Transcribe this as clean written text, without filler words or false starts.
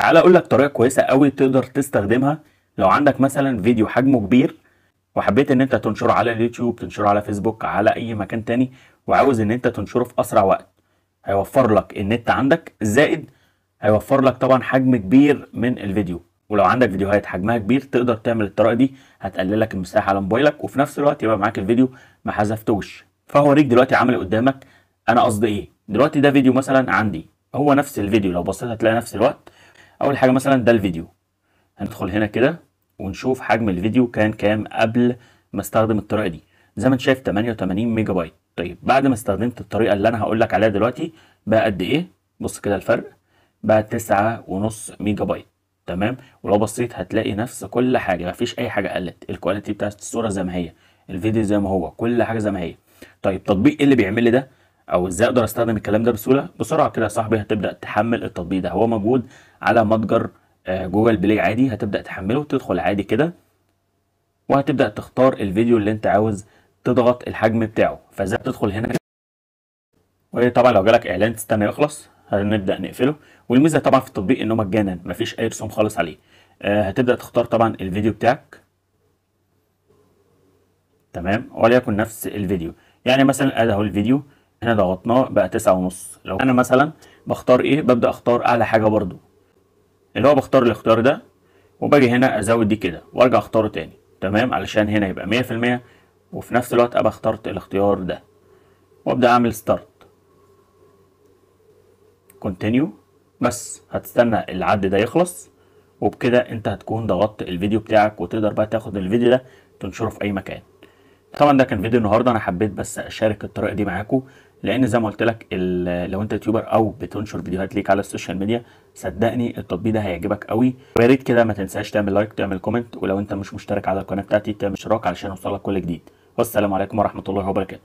تعالى اقول لك طريقه كويسة قوي تقدر تستخدمها لو عندك مثلا فيديو حجمه كبير وحبيت ان انت تنشره على اليوتيوب، تنشره على فيسبوك، على اي مكان تاني، وعاوز ان انت تنشره في اسرع وقت. هيوفر لك النت عندك، زائد هيوفر لك طبعا حجم كبير من الفيديو. ولو عندك فيديوهات حجمها كبير تقدر تعمل الطريقة دي، هتقلل لك المساحة على موبايلك، وفي نفس الوقت يبقى معاك الفيديو ما حذفتوش. فهوريك دلوقتي عامل قدامك انا قصدي ايه. دلوقتي ده فيديو مثلا عندي، هو نفس الفيديو، لو بصيت هتلاقي نفس الوقت. اول حاجة مثلا ده الفيديو، هندخل هنا كده ونشوف حجم الفيديو كان كام قبل ما استخدم الطريقة دي. زي ما انت شايف 88 ميجا بايت. طيب بعد ما استخدمت الطريقة اللي انا هقول لك عليها دلوقتي بقى قد ايه؟ بص كده الفرق، بقى 9.5 ميجا بايت. تمام. ولو بصيت هتلاقي نفس كل حاجة، مفيش اي حاجة قلت، ال quality بتاعت الصورة زي ما هي، الفيديو زي ما هو، كل حاجة زي ما هي. طيب تطبيق ايه اللي بيعمل لي ده، او ازاي اقدر استخدم الكلام ده بسهولة؟ بسرعة كده يا صاحبي هتبدا تحمل التطبيق ده، هو موجود على متجر جوجل بلاي عادي. هتبدا تحمله، تدخل عادي كده، وهتبدا تختار الفيديو اللي انت عاوز تضغط الحجم بتاعه. فازاي تدخل هنا، وطبعا لو جالك اعلان تستنى يخلص، هنبدا نقفله. والميزة طبعا في التطبيق انه مجانا، مفيش اي رسوم خالص عليه. هتبدا تختار طبعا الفيديو بتاعك، تمام، وليكن نفس الفيديو. يعني مثلا ادي اهو الفيديو هنا ضغطناه بقى 9.5. لو انا مثلا بختار ايه، ببدا اختار اعلى حاجة برضو، اللي هو بختار الاختيار ده، وباجي هنا ازود دي كده وارجع اختاره تاني. تمام، علشان هنا يبقى 100%، وفي نفس الوقت ابقى اخترت الاختيار ده، وابدا اعمل start continue. بس هتستنى العد ده يخلص، وبكده انت هتكون ضغطت الفيديو بتاعك، وتقدر بقى تاخد الفيديو ده تنشره في اي مكان. طبعا ده كان فيديو النهارده، انا حبيت بس اشارك الطريقة دي معاكم، لان زي ما قلت لك لو انت YouTuber او بتنشر فيديوهات ليك على ال social media، صدقني التطبيق ده هيعجبك قوي. ويا ريت كده ما تنساش تعمل like، تعمل comment، ولو انت مش مشترك على القناة بتاعتي تعمل اشتراك علشان يوصلك كل جديد. والسلام عليكم ورحمة الله وبركاته.